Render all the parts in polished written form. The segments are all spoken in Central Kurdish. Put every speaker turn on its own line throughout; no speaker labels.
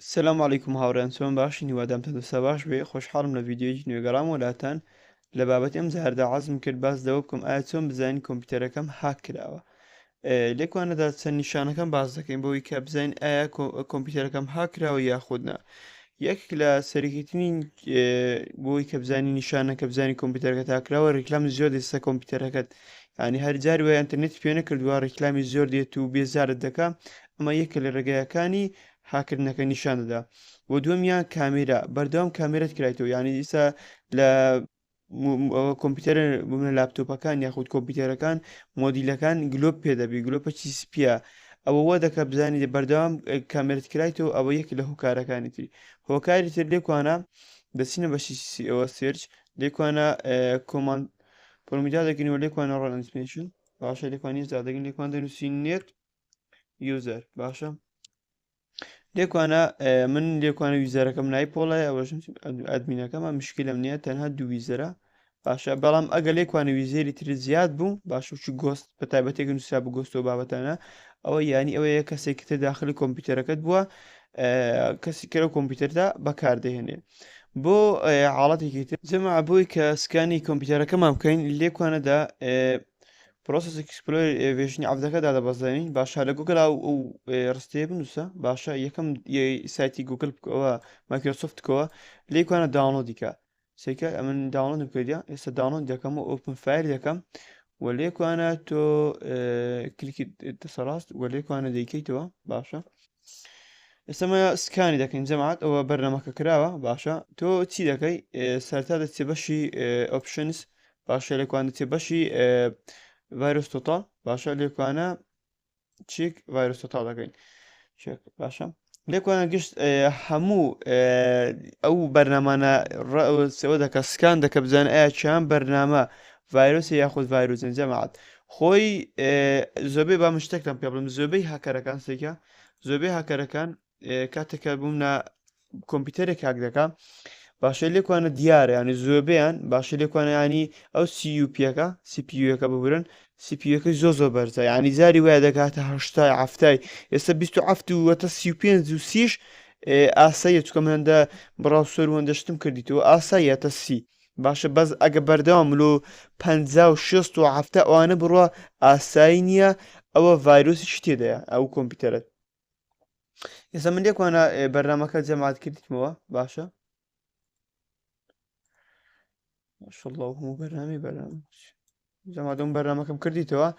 سلام علیکم هاوڕێیان چۆن باشن هیوادام تەندروستا باش بێ خۆشحاڵم لە ڤیدیۆیەکی نوێ گەڕامەوە لاتان لە بابەتی ئەم جاردا عەزم کرد باس لەوە بکەم ئایا چۆن بزانین کۆمپیوتەرەکەم هاک کراوە لێکوانەدا چەند نیشانەکەم باس دەکەین بۆی کە بزانین ئایا کۆمپیوتەرەکەم هاک کراوە یاخود نا یەکێک لە سەرەکیترین بۆی کە بزانی نیشانە کە بزانی کۆمپیوتەرەکە هاکراوە ڕیکلامی زۆر دێتە کۆمپیوتەرەکەت یعنی هەر جاری وای ئەتەرنێت پێ نەکردووە ڕیکلامی زۆر دێت و بێزارت دەکا ئەمە یەکە لە ڕێگایەکانی هاکردنەکە نیشان دەدا و دووەمیان کامێرا بەردەوام کامێرەت کرایتەوە یعنی ئیسا لە کۆمپیوتەر بمنە لاپتۆپەکان یاخود کۆمپیوتەرەکان مۆدیلەکان گلۆپ پێدەبی گلۆپەکی سپیە ئەوە وا دەکە بزانانی بەردەوام کامێرت کرایتەوە ئەوە یەک لە هۆکارەکانی تری هۆکاری تر لێکوانە دەچینە بەشی ئەوە search لێکوانە command prompt دا دەگرین و لێکوانە run administration باشە لێکوانی دادەگرین لێکوان دەنووسین net user باشە لێکوانە من لێکوانە user ەکەم نای پۆڵای ئەوەش admin ەکەمە مشکلم نییە تەنها دوو user ە باشە بەڵام ئەگە لێکوانە user ی تر زیاد بوو باش و guest بە تایبەتێک نووسرا بە guest و بابەتانە ئەوە یانی ئەوەیە کەسێکی تر داخلی کۆمپیوتەرەکەت بووە کەسی کەرە کۆمپیوتەردا بەکاردەهێنێ بۆ حاڵەتێکی تر جەماعە بۆی کە scan ی کۆمپیوتەرەکەمان بکەین لێکوانەدا Process Explorer version ی حەڤدەکە دادەبەزێنین باشە لە گوگل ئەو ڕستەیە بنووسە باشە یەکەم سایتی گوگل بکەوە مایکرۆسۆفت کەوە لێکوانە download ی کە سیکە ئەمن download کردیا ئێستا download دەکەم و open file دەکەم و لێکوانە تۆ کلیکی دەسەڕاست و لێکوانە دەیکەیتەوە باشە ئێستەمە scan ی دەکەین جەماعەت ئەوە بەرنامەکە کراوە باشە تۆ چی دەکەی سەرتا دەچێ بەشی options باشە لێکوان دەچێ بەشی VirusTotal باشە لێکوانە check VirusTotal دەکەین check باشە لێکوانە گشت هەموو ئەو بەرنامانە ڕەوە دەکە scan دەکە بزان ئایا چیان بەرنامە ڤایرۆسی یاخود ڤایرۆسن جەماعەت خۆی زۆبەی با من شتێکتان پێ بڵێم زۆبەی هاکەرەکان سێکە زۆبەی هاکەرەکان کاتێکە بوومنە کۆمپیوتەرێک هاک دەکا باشە لێکوانە دیارە ینی زۆبیان باشە لێکوانە ینی ئەو CPU ەکە CPU ەکە ببورن CPU ەکەی زۆ زۆر بەرزە ینی جاری وایە دەگاتە هەشتای هەفتای ئێستا 27 وەتە 35 و سیش ئاساییە چکە من هەندە بڕاو سەر وەندە شتم کردیتەوە ئاساییە تە سی باشە بەس ئەگە بەردەوام لۆ 50 و 60 و هەفتا ئەوانە بڕوا ئاسایی نییە ئەوە ڤایرۆسیشی تێدایە ئەو کۆمپیوتەرە ئێستا من لێکوانە بەرنامەکە جەماعەت کردیتمەوە باشە ماشاءالله هەموو بەرنامەی بەرنامە جەماعەت بەرنامەکەم کردیتەوە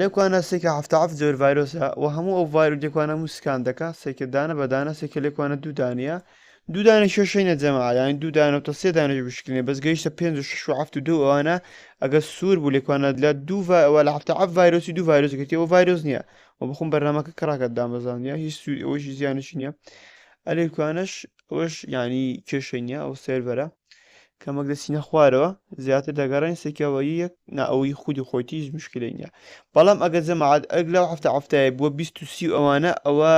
لێکوانە سێکە هەفتا هەفت جۆر ڤایرۆسە و هەموو ئەو ڤایرۆ لێکوانە هەموو scan دەکا سێکە دانە بە دانە سێکە لێکوانە دوو دانەیە دوو دانە کێشەی نەجەما یانی دوو دانە و تا سێ دانەش بشکنێ بەس گەیشتە پێنج و شەش و هەفت و دوو ئەوانە ئەگەر سوور بوو لێکوانە لە دوو ڤا لە هەفتا هەفت ڤایرۆسی دوو ڤایرۆس گرتی ئەوە ڤایرۆس نییە و بخۆم بەرنامەکە کڕاکە دامەزاندە هیچ سوود ئەوەشی زیانشی نییە ئەلێکوانەش ئەوەش یانی کێشەی نییە ئەو سێرڤەرە کەمەک دەچینە خوارەوە زیاتر دەگەڕێن سێکەوە یەک نا ئەوەی خودی خۆیتی هیچ مشکلەی نییە بەڵام ئەگەر جەماعەت ئەگ لەو هەفتە هەفتایە بووە 20 و سی و ئەوانە ئەوە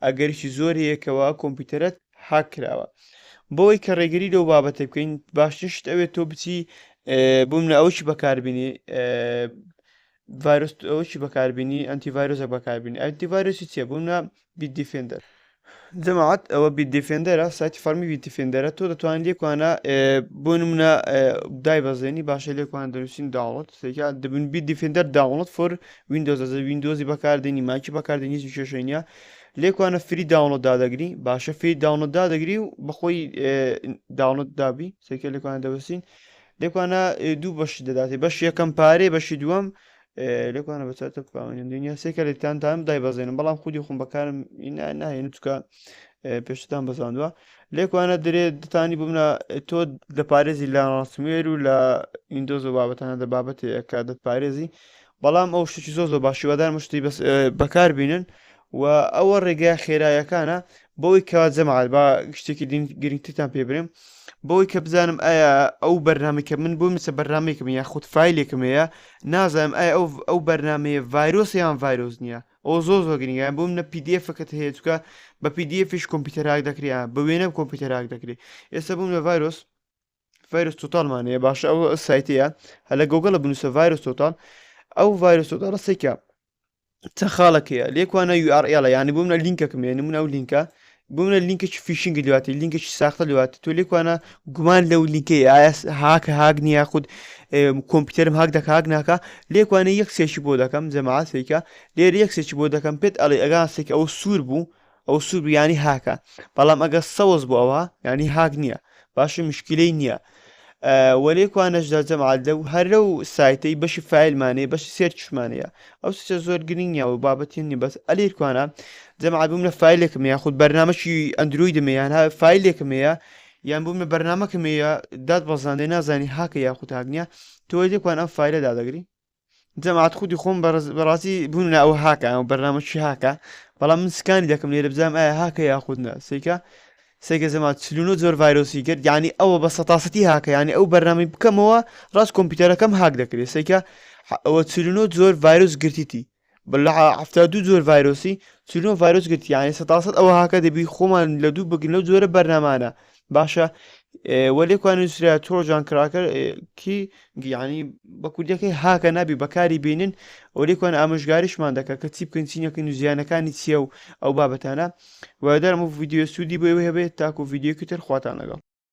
ئەگەرێکی زۆر هەیە کەوا کۆمپیوتەرت هاک کراوە بۆی کە ڕێگری لەو بابەتە بکەین باشترین شت ئەوێت تۆ بچی بووم لە ئەوشی بەکاربینی ڤایرۆس ئەوەشی بەکاربینی ئەنتی ڤایرۆسە بەکاربینی ئەنتی ڤایرۆسی چیە بووم لە Bitdefender جەماعەت ئەوە Bitdefender ە سایتی فەرمی Bitdefender ە تۆ دەتوانانی لێکوانە بۆ نمونە دای بەزێنی باشە لێکوان دەنووسین download سێکا دەبن Bitdefender download for Windows ئەزە ویندۆزی بەکاردێنی ماکی بەکاردێنی هیچ کێشەی نییە لێکوانە free download دادەگری باشە free download دادەگری و بەخۆی download دابی سێکە لێکوانە دەوەسین لێکوانە دوو بەشی دەداتێ بەش یەکەم پارەی بەشی دووەم لێکوانە بەچاتە دنیا سێکە لێتان تام دایبەزێنم بەڵام خودی خۆم بەکارم ناهێن چکە پێشتان بەزاندووە لێکوانە درێ دەتانی ببنە تۆ لە پارێزی لە ransomware و لە ویندۆز و بابەتانە دە بابەتێکە دەتپارێزی بەڵام ئەو شتێکی زۆر زۆر باشی وادار مشتی بەس بەکار بینن و ئەوە ڕێگای خێرایەکانە بۆی کەوا جەماعەت با شتێکی گرنگترتان پێ برێم بۆی کە بزانم ئایا ئەو بەرنامەی کە من بۆ میسە بەرنامەیەکم یاخود فایلێکم هەیە نازانم ئایا ئەو ئەو بەرنامەیە ڤایرۆس یان ڤایرۆس نییە ئەو زۆر زۆر گرنگە بۆ منە PDF ەکەت هەیە چکە بە PDF یش کۆمپیوتەر هاک دەکرێت بە وێنە کۆمپیوتەر هاک دەکرێت ئێستا بووم لە ڤایرۆس VirusTotal مان هەیە باشە ئەو سایتەیە هە لە گوگڵە بنووسە VirusTotal ئەو VirusTotal ە سێکە چەند خاڵەکەیە لێکوانە URL یانی بۆ منە لینکەکم هەیە نمونە ئەو لینکە. بۆ منە لینکێکی phishing لواتی لینکێکی ساختە لواتی تۆ لێکوانە گومان لەو لینکەی ئایا هاکە هاک نییە یاخود کۆمپیوتەرم هاک دەکا هاک ناکا لێکوانە یەک search ی بۆ دەکەم جەماعە سیکە لێرە یەک search ی بۆ دەکەم پێت ئەڵێ ئەگا سێک ئەو سوور بوو ئەو سوور بوو یانی هاکە بەڵام ئەگە سەوز بوو ئەوە یانی هاک نییە باشە مشکلەی نییە وەلێ کوانەشدا جەماعەت لەو هەر لەو سایتەی بەشی file مانەیە بەشی search مانەیە ئەو search ە زۆر گرنگ نییە و بابەتی نیە بەس ئەلیر کوانە جەماعەت بووم لە file ێکم یاخود بەرنامەکی ئەندرویدم یان ها file ێکم هەیە یان بووم لە بەرنامەکەم هەیە داد بەزاندێ نازانی هاکە یاخود هاک نییە تۆ لێکوان ئەم file ە دادەگری جەماعەت خودی خۆم بەڕاستی بوون لە ئەو هاکە ئەو بەرنامەکی هاکە بەڵام من scan ی دەکەم لێرە بزانم ئایا هاکە یاخود نا سیکە سیکە جەماعەت 49 جۆر ڤایرۆسی کرد یعنی ئەوە بە سەتاسەتی هاکە یعنی ئەو بەرنامەی بکەمەوە ڕاست کۆمپیوتەرەکەم هاک دەکرێت سیکە ئەوە 49 جۆر ڤایرۆس گرتیتی لە 72 جۆر ڤایرۆسی 49 ڤایرۆس گرتی یعنی سەتاسەت ئەوە هاکە دەبی خۆمان لە دوو بگرن لەو جۆرە بەرنامانە باشە وەلێکوان نووسرا Trojan cracker کی یعنی بە کوردیەکەی هاکە نابی بەکاری بینن ئەولێکوان ئامۆژگاریشمان دەکە کە چی بکەین چی نەکەین و زیانەکانی چییە و ئەو بابەتانە وادارم و ڤیددیو سوودی بۆ ئێوە هەبێت تاکو ڤیددیوکی تر خواتان لەگەڵ.